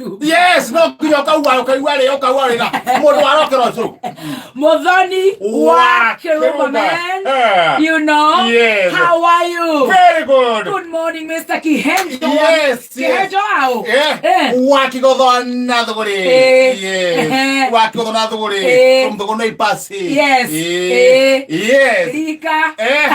Kĩrumba. Yes, no nginya ũkaua ũkaigua rĩ ũkaua rĩ na mũndũ warokera ũcũrũ. Muthoni wa Wa Kirumba Kirumba. man. Eh. You know? Yes. How are you? Very good. Good morning, Mr. Kihenjo. Yes, yes. Kihenjo au? Eh. Eh. Wa kigotho na thuguri. Eh. Yes. Eh. Wa kigotho na thuguri. Eh. From thuguri ipasi. Yes. Eh. Eh. Yes. Rika. Eh.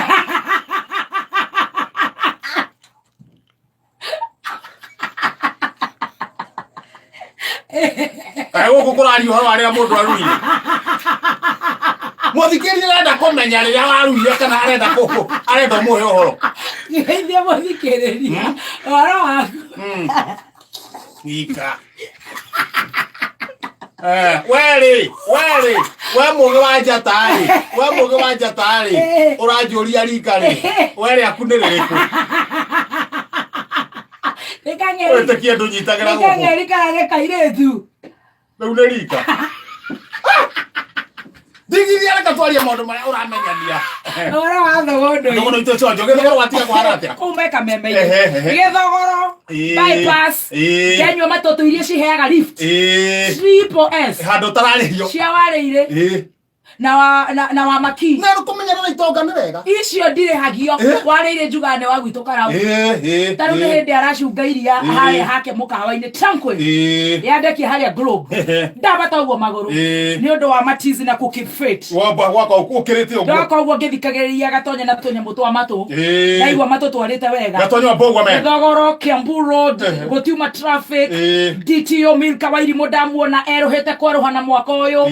Kaĩ gũkũ kũraria ũhoro wa rĩrĩa mũndũ aruire mũthikĩrĩria arenda kũmenya rĩrĩa waruire kana arenda kũ arenda ũmũhe ũhoro. Geithia mũthikĩrĩria. Ũhoro waku. Ika. Eh, we rĩ we rĩ we mũgĩ wa njata rĩ we mũgĩ wa njata rĩ ũranjũria rika rĩ we rĩaku nĩ rĩrĩkũ? Nĩ kang'eri. Wĩtĩkie ndũnyitagĩra Nĩ gũkũ. kang'eri kana nĩ kairĩtu. Rĩu nĩ rika ndigithia, reke twarie maũndũ marĩa ũramenyania. Ũhoro wa thogondoi. Thogoro itũ conjo gĩthogoro watiga kũhana atĩa? Kũu me kameme-inĩ. Ehe, ehe. Gĩthogoro. Bypass. Ndenyua matũtũ iria ciheaga lift. Triple S. Handũ ũtararĩhio. Cia warĩire. Na wa na wa maki. Na kũmenyerera itonga nĩ wega. Icio ndirĩhagio. Warĩire njugaga nĩ wa gwitũ karau. Ta rĩu nĩ hĩndĩ aracunga iria harĩa hake mũkawa-inĩ Tranquil. Yandekia harĩa Globe. Ndabata ũguo magũrũ. Nĩ ũndũ wa matizi na kũ keep fit. Wamba gwaka ũkĩrĩte ũguo. Ndoka ũguo ngĩthikagĩrĩria gatonya na tũnyamũ twa matũ. Ndaigua matũ twarĩte wega. Gatonya mbogwa me. Gĩthogoro, Kiambu Road, gũtiuma traffic. DTO Milka Wairimũ ndamuona erũhĩte kwerũha na mwaka ũyũ.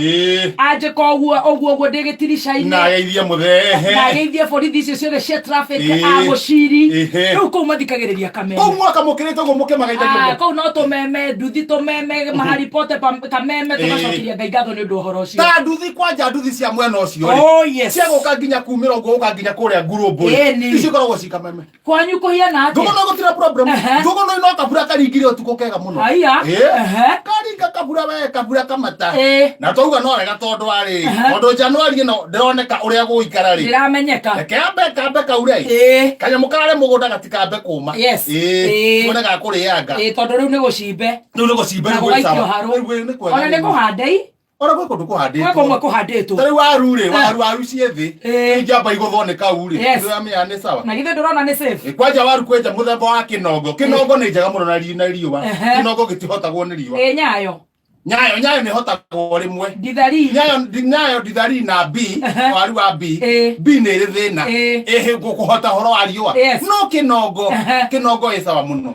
Anjĩka ũguo ũguo ũguo ndĩ gĩtirica-inĩ. Na geithie mũthee. Na geithie borithi icio ciothe cia traffic a mũciri. Rĩu kũu mathikagĩrĩria kameme. Kũu mwaka mũkĩrĩte ũguo mũkĩmageithagia Ah, ũguo. kũu no tũmeme nduthi tũmeme mahali pote kameme tũgacokeria Ngai ngatho nĩ ũndũ wa ũhoro ũcio. Ta nduthi kwanja nduthi cia mwena ũcio rĩ. Oh, yes. Cia gũka nginya kumĩra ũguo gũka nginya kũrĩa ngurũmbũ rĩ. Ĩni. Icio ikoragwo ci kameme. Kwanyu kũhiana atĩa? Thũgũnũ gũtirĩ problem. Thũgũnũ no kabura karingire ũtukũ kega mũno. Haiya. Karinga kabura we kabura kamata. Na twauga no wega tondũ arĩ. Tondũ January ĩno ndĩroneka ũrĩa gũikara rĩ. Ndĩramenyeka. Reke ambe kambe kaure. Kanyamũ kararĩ mũgũnda gatikambe kũma. Tuone ga kũrĩanga. Tondũ rĩu nĩ gũcimbe. Rĩu nĩ gũcimbe Na rĩu gwĩ gũgaikio sawa. harũ. Rĩu nĩ kwega Ona nĩ rĩu. kũhandei. Ona gwĩ kũndũ kũhandĩtwo. Gwĩ kũmwe kũhandĩtwo. Ta rĩu waru rĩ, waru waru ciĩ thĩ. Ingĩamba igũthwo nĩ kau rĩ. Ndĩramenya nĩ sawa. Na githĩ ndũrona nĩ safe? Kwanja waru kwenja mũthemba wa kĩnongo. Kĩnongo nĩ njega mũno na riũa. Kĩnongo gĩtihotagwo nĩ riũa. Nyayo. Nyayo nyayo nĩ hotagwo rĩmwe. Ndithari. Nyayo nyayo ndithari na B, waru wa B. B nĩ ĩrĩ thĩna. Ĩhĩ kũhota ũhoro wa riũa. No kĩnongo, kĩnongo ĩ sawa mũno.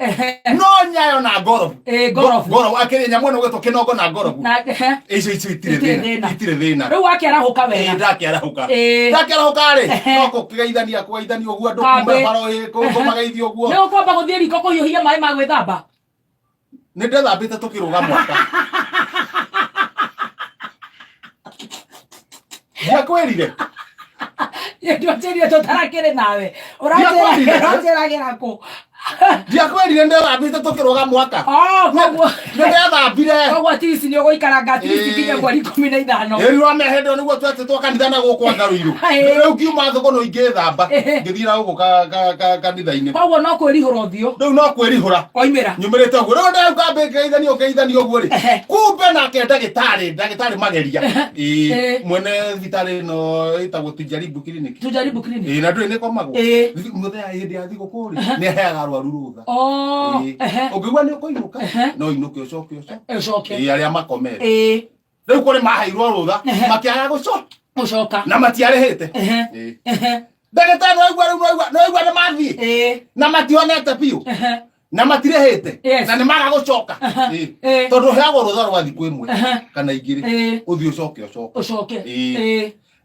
No nyayo na ngorobu. Ngorobu. Ngorobu akĩrĩ nyamũ ĩno gwĩtwo kĩnongo na ngorobu. Na ehe. Icio icio itirĩ Itirĩ thĩna. thĩna. Itirĩ thĩna. Rĩu wakĩarahũka wega. Ndakĩarahũka. Ndakĩarahũka rĩ, no kũgeithania kũgeithania ũguo andũ Kambĩ. kuma baro ĩ kũmageithia ũguo. Nĩ ũkwamba gũthiĩ riko kũhiũhia maĩ ma gwĩthamba? Nĩ ndethambĩte tũkĩrũga mwaka. Ndiakwĩrire. Ndwanjĩrire tũtarakĩrĩ nawe. Ndiakwĩrire. Ũranjĩragĩra kũ? Ndiakwĩrire ndethambĩte tũkĩrũga mwaka. Oh, koguo. Nĩ ndethambire. Koguo at least nĩ ũgũikaranga at least nginya mweri 15. Ĩri wa hĩndĩ ĩyo nĩguo twetĩtwo kanitha na gũkũ Ngarũirũ. Rĩu ngiuma thũkũnũ ingĩthamba ngĩthiĩ na gũkũ kanitha-inĩ. Koguo no kwĩrihũra ũthiũ. Rĩu no kwĩrihũra. Oimĩra. Nyumĩrĩte ũguo. Rĩu ndauga ngĩgeithania ũgeithania ũguo rĩ. Kumbe nake ndagĩtarĩ ndagĩtarĩ mageria. Ĩĩ mwene thibitarĩ ĩno ĩtagwo Tujaribu Clinic. Tujaribu Clinic. Ĩĩ na ndũĩ nĩ komagwo. Mũthenya hĩndĩ ya thigũkũ rĩ nĩ aheaga arwaru rũtha. Oh. Ũngĩigua nĩ ũkũinũka no inũke ũcoke ũcoke. Ũcoke. Ĩĩ arĩa makomete. Rĩu kũrĩ maheirwo rũtha makĩaga gũcoka. Gũcoka. Na matiarĩhĩte. Ndagĩtarĩ nĩwaigua rĩu nĩwaigua nĩ mathiĩ. Na matihonete biũ. Na matirĩhĩte. Na nĩ maga gũcoka. Tondũ ũheagwo rũtha rwa thikũ ĩmwe kana igĩrĩ. Ũthiĩ ũcoke ũcoke. Ũcoke.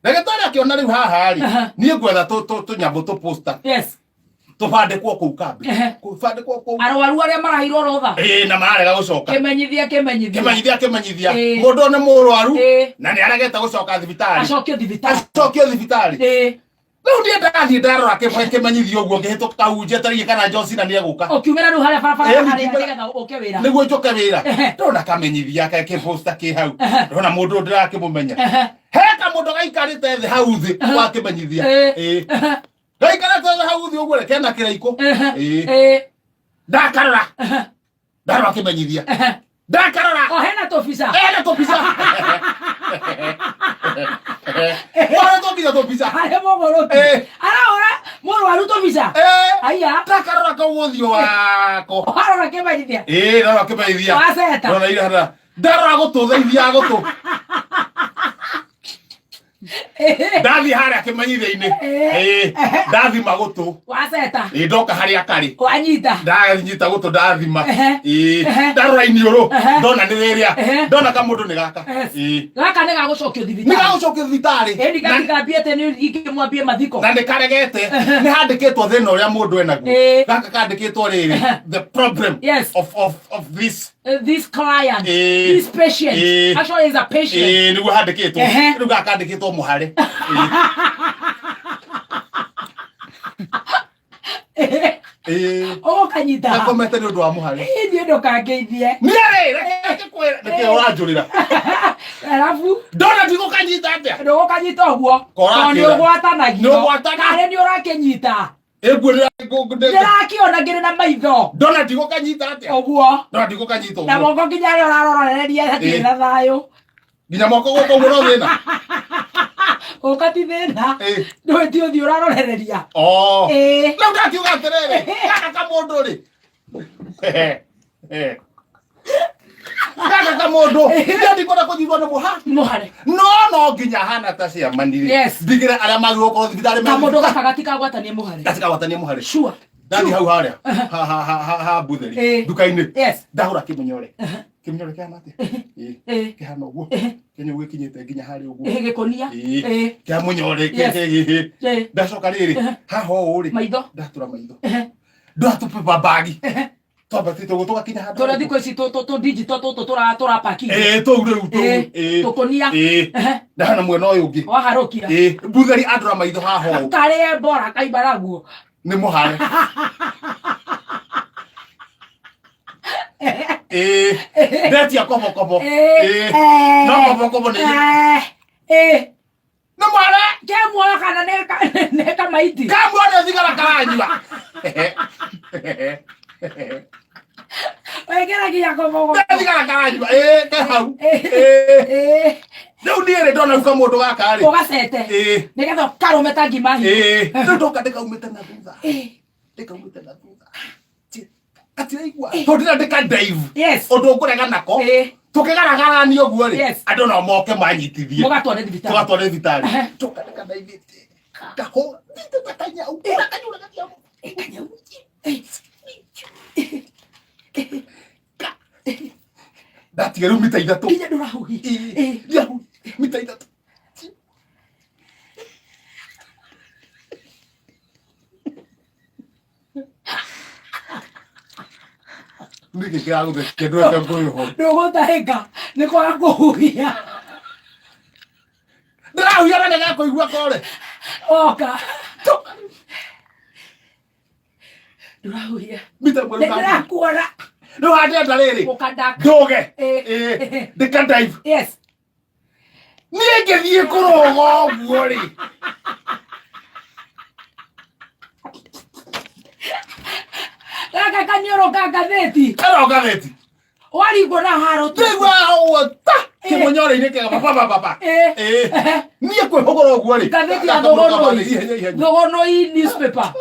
Ndagĩtarĩ akĩona rĩu haha rĩ niĩ ngwetha tũnyamũ tũ poster. Tũbandĩkwo kũu kambĩ. Tũbandĩkwo kũu. Arwaru arĩa maraheirwo rũtha. Ĩĩ na mararega gũcoka. Kĩmenyithia kĩmenyithia. Kĩmenyithia kĩmenyithia. Mũndũ nĩ mũrwaru na nĩ aregete gũcoka thibitarĩ. Acokio thibitarĩ. Acokio thibitarĩ. Rĩu niĩ ndathiĩ ndarora kĩmenyithia ũguo ngĩhĩtũka hau njetereire kana John Cena nĩegũka. Ũkiumĩra rĩu harĩa barabara harĩa nĩgetha ũke wĩra. Nĩguo njũke wĩra. Ndona kamenyithia kĩposta kĩ hau. Ndona mũndũ ndĩrakĩmũmenya. He kamũndũ gaikarĩte thĩ hau thĩ wa kĩmenyithia. Gaikarĩte thĩ hau thĩ ũguo kena kĩraikũ. Ndakarora. Ndarora kĩmenyithia. Ndakarora. O hena tũbica. Ena tũbica. Ora tũbica tũbica. Harĩ mũgũrũki. Arahũra mũrwaru tũbica. Aya. Ndakarora kau ũthiũ wako. Warora kĩmenyithia. Ĩĩ, ndarora kĩmenyithia. Waceta. Ndona ira hana. Ndarora gũtũ theithia gũtũ. Ndathiĩ harĩa kĩmenyithia-inĩ. Ĩĩ, ndathima gũtũ. Waceta. Ĩĩ, ndoka harĩa karĩ. Wanyita. Ndanyita gũtũ ndathima. Ĩĩ, ndarora iniũrũ. Ndona nĩ rĩrĩa. Ndona kamũndũ nĩ gaka. Ĩĩ. Gaka nĩ gagũcokio Nĩ thibitarĩ. gagũcokio thibitarĩ. Ĩni gatigambie atĩ nĩ ingĩmwambie mathiko. Na nĩ karegete. Nĩ handĩkĩtwo thĩna ũrĩa mũndũ enaguo. Gaka kandĩkĩtwo rĩrĩ. The problem of this This client, this patient, actually is a patient. Nĩguo handĩkĩtwo. Rĩu gaka kandĩkĩtwo mũhare. Ũgũkanyita. Gakomete nĩ ũndũ wa mũhare. Niĩ ndũkangeithie. Niĩ rĩ, reke ngĩkwĩre, nĩkĩ ũranjũrĩra? Arabu. Ndona ndigũkanyita atĩa? Ndũgũkanyita ũguo. Kora Tondũ nĩ kĩra. ũgwatanagio. Nĩ ũgwatana. Karĩ nĩ ũrakĩnyita. Ĩguo Ndĩrakĩona ngĩrĩ na maitho. Ndona ndigũkanyita atĩa? Ũguo. Ndona ndigũkanyita Na ũguo. moko nginya arĩa ũrarorereria hatirĩ na thayũ. Nginya moko gũkũ ũguo no thĩna. Ũka ti thĩna. Ndũĩ ti ũthiũ ũrarorereria. Rĩu ndakiuga atĩrĩrĩ, gaka kamũndũ rĩ. Gaka kamũndũ, niĩ ndikwenda kũnyitwo nĩ mũha. Mũhare. No no nginya hana ta ciamani rĩ. Ndigĩre arĩa magĩrĩirwo gũkorwo thibitarĩ me Kamũndũ gaka gatikagwatanie mũhare. Gatikagwatanie mũhare. Sure. Ndathiĩ hau harĩa ha ha ha ha ha mbutheri nduka-inĩ. Ndagũra kĩmũnyore. Kĩmũnyore kĩhana atĩa? Kĩhana ũguo. Kĩnyũ gĩkinyĩte nginya harĩa ũguo. Gĩkũnia. Kĩa mũnyore Ndacoka rĩrĩ haha ũũ rĩ. Maitho. Ndatura maitho. Ndoya tũ bag. Twambatĩte ũguo tũgakinya handũ. Tũrĩa thikũ ici tũ digital tũtũ tũrapaki. Tũu rĩu tũu. Tũkũnia. Ndahana mwena ũyũ ũngĩ. Waharũkia. Mbutheri andora maitho haha ũũ. Karĩ bora kaimba naguo. Nĩ mũhare. Ndetia kobokobo. No kobokobo nĩ. Nĩ mũhare. Ke muoyo kana nĩ kamaiti. Ka muoyo nĩ thigara karanyua. Wekĩra nginya kobokobo. Nĩ thigara karanyua. Ke hau. Rĩu niĩ rĩ ndona rĩu kamũndũ gaka rĩ. Ũgacete. Nĩgetha ũkarũme ta ngima hiũ. Rĩu ndoka ndĩkaumĩte na thutha. Ndĩkaumĩte na thutha. Gatiraigua. Tondũ ndĩrenda ndĩka dive. Ũndũ ũngũrega nako. Tũkĩgaragarania ũguo rĩ. Andũ no moke manyitithie. Mũgatware thibitarĩ. Tũgatware thibitarĩ. Ndoka ndĩkadaivĩte. Kahũra. Ndĩte ta kanyau. Kanyau gathiaga. Kanyau. Ndatiga rĩu mita ithatũ. Nginya ndũrahuhia. Ndirahuhia. Mita ithatũ. Nĩkĩ kĩragũthekia ndũreka ngũyũ ho? Ndũgũtahĩka nĩ kwaga kũhuhia. Ndĩrahuhia na nĩgakũigua kore. Oka. Ndũrahuhia. Mita ĩmwe rĩu Ndĩrakuona. Rĩu handĩenda rĩrĩ. Ũkandaka. Ndũge. Ndĩka dive. Niĩ ngĩthiĩ kũrũga ũguo rĩ. Gaka kaniũrũ ka ngathĩti. Karo ngathĩti. Warigwo na haro tu. Ndĩgua ũguo ta kĩmũnyore-inĩ kĩega baba baba baba. Niĩ kwĩhũgũra ũguo rĩ. Ngathĩti ya Thũgũnũi. Thũgũnũi newspaper.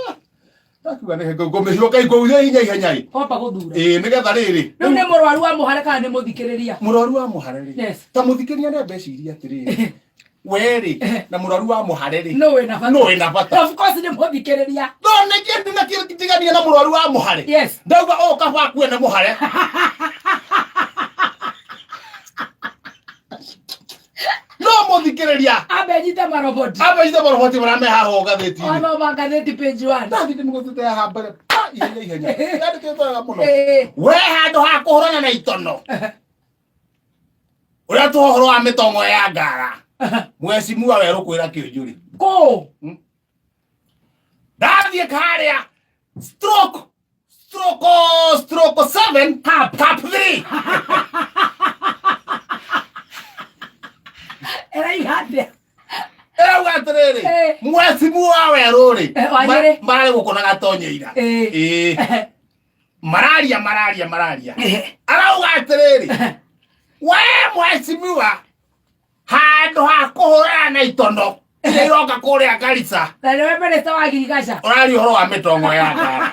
Ndakiuga nĩ ngũmĩhiũka ngũurie ihenya ihenya ĩ. Wamba gũthura. Nĩgetha rĩrĩ. Rĩu nĩ mũrwaru wa mũhare kana nĩ mũthikĩrĩria? Mũrwaru wa mũhare rĩ. Ta mũthikĩrĩria nĩ mbeciria atĩrĩrĩ. We rĩ na mũrwaru wa mũhare rĩ. Nũ wĩna bata? Nũ wĩna bata? Of course nĩ mũthikĩrĩria. No nĩkĩ ndinatigania na mũrwaru wa mũhare? Ndauga ũũ kaba akue nĩ mũhare. No mũthikĩrĩria. Ambe nyite maroboti. Ambe nyite maroboti marĩa me haha ngathĩti-inĩ. Wathoma ngathĩti page 1. Ndathi ndĩmũgũthĩte haha mbere. Pa, ihenya ihenya. Yandĩkĩtwo wega mũno. We handũ ha kũhũrana na itono. Ũrĩa tũha ũhoro wa mĩtongo ya ngara. Mwecimuwa werũ kwĩra kĩũnjũrĩ. Kũ? Ndathiĩ karĩa. Stroke. Stroke, stroke 7. Cup. Cup 3. Ĩraiga atĩa? Ĩrauga atĩrĩrĩ, mwecimuwa werũ rĩ, wa Nyĩrĩ. mararĩ gũkũ na gatonye ira. Mararia mararia mararia. Arauga atĩrĩrĩ, we mheshimiwa, handũ ha kũhũrana na itono iria iroka kũrĩa Garissa, Na nĩwe minista wa girigaca. Ũraria ũhoro wa mĩtongo ya ngara.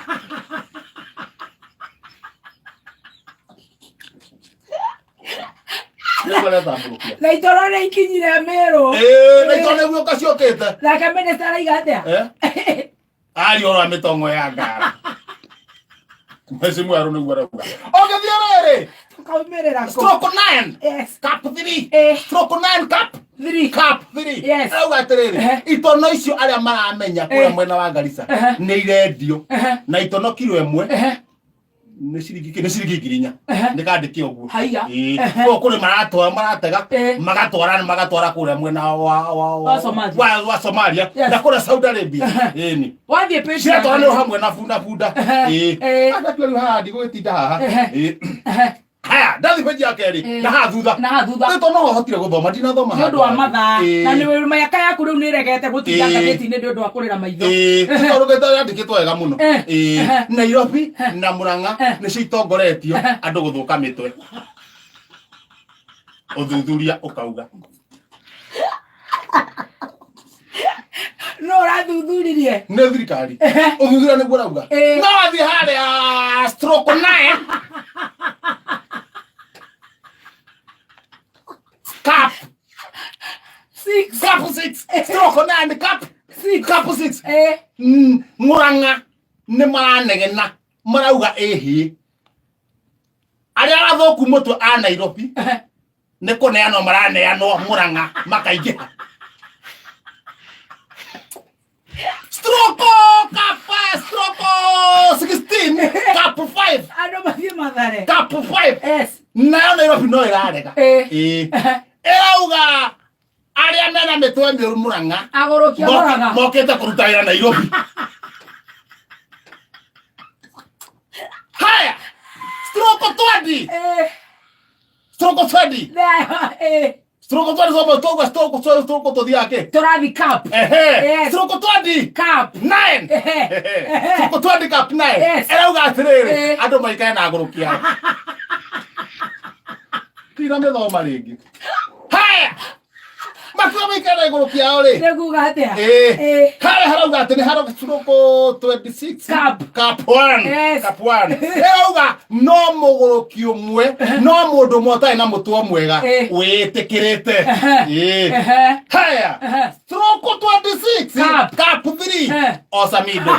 Nĩũkaretambũrũkia. Na itoro nĩ ikinyire Meru. Ĩĩ, na itono nĩguo kaciũkĩte. Nake minista araiga atĩa? Eh? Aria ũhoro wa mĩtongo ya ngara. Mheshimiwa rĩu nĩguo arauga. Ũngĩthiĩ rĩrĩ, Tukaumĩrĩra kũ? Stroke 9, Yes. cap 3, stroke 9 cap 3. cap 3. Yes. Arauga atĩrĩrĩ, itono icio arĩa maramenya kũrĩa mwena wa Garissa nĩ irendio na itono kiro ĩmwe nĩ ciringi nĩ ciringi 4,000. Nĩ kandĩke ũguo. Haiya. Ĩĩ. Koguo kũrĩ maratwara maratega magatwara magatwara kũrĩa mwena Wa Somalia. wa Somalia na kũrĩa Saudi Arabia. Ĩni. Wathiĩ page Ciatwaranĩrwo hamwe na bunda bunda. Ĩĩ. Ndatua rĩu haha ndigũgĩtinda haha. Ĩĩ. Haya, ndathi page ya kerĩ na haha thutha. Na haha thutha. Rĩu tondũ no hotire gũthoma, ndinathoma Nĩ ũndũ wa handũ mathaa. hangĩ. Na nĩ mĩaka yaku rĩu nĩ ĩregete gũtinda Ĩĩ. ngathĩti-inĩ nĩ ũndũ wa kũrĩra maitho. Ĩĩ, tondũ gĩtho yandĩkĩtwo wega mũno. Ĩĩ, Nairobi na Murang'a nĩcio itongoretio andũ gũthũka mĩtwe. Ũthuthuria ũkauga. No ũrathuthuririe. Nĩ thirikari. Ũthuthuria nĩguo ũrauga. No wathiĩ harĩa stroke 9 cap 6. Cap 6, stroke 9 cap 6. Cap 6. Murang'a nĩ maranegena marauga ĩhĩ arĩa athũku mũtwe a Nairobi nĩ kũneanwo maraneanwo Murang'a makaingĩha. Stroke cap, stroke 16 cap 5. Andũ mathiĩ Mathare. Cap 5. Yes. Nayo Nairobi no ĩrarega. Ĩĩ. Ĩrauga arĩa mena mĩtwe mĩũru Murang'a Agũrũkia Murang'a. Mokĩte kũruta wĩra Nairobi. Haya, stroke 20. Stroke 20. Stroke 20 somo stroke stroke stroke stroke tũthiaga kĩ? Tũrathi cap. Ehe. Yes. Stroke 20. Cap. 9. Stroke 20 cap 9. Yes. Ĩrauga atĩrĩrĩ, andũ maikare na agũrũki ao. Tina mĩthoma rĩngĩ. Haya. Makiuga maikare na igũrũki ao rĩ. Nĩ kuga atĩa? Ĩĩ. Ĩĩ. Harĩa harauga atĩ nĩ harauga stroke 26 Cap. Cap 1. Yes. Cap 1. Ĩrauga no mũgũrũki ũmwe, no mũndũ ũmwe ũtarĩ na mũtwe mwega wĩtĩkĩrĩte. Ĩĩ. Haya. Stroke 26 Cap. Cap 3. Osamido.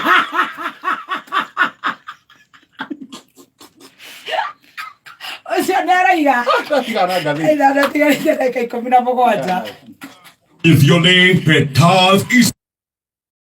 Ũcio nĩ araiga. Ndatigana ngathĩti. Ĩna ndatigarĩte ndagĩka 17. If your name Petals is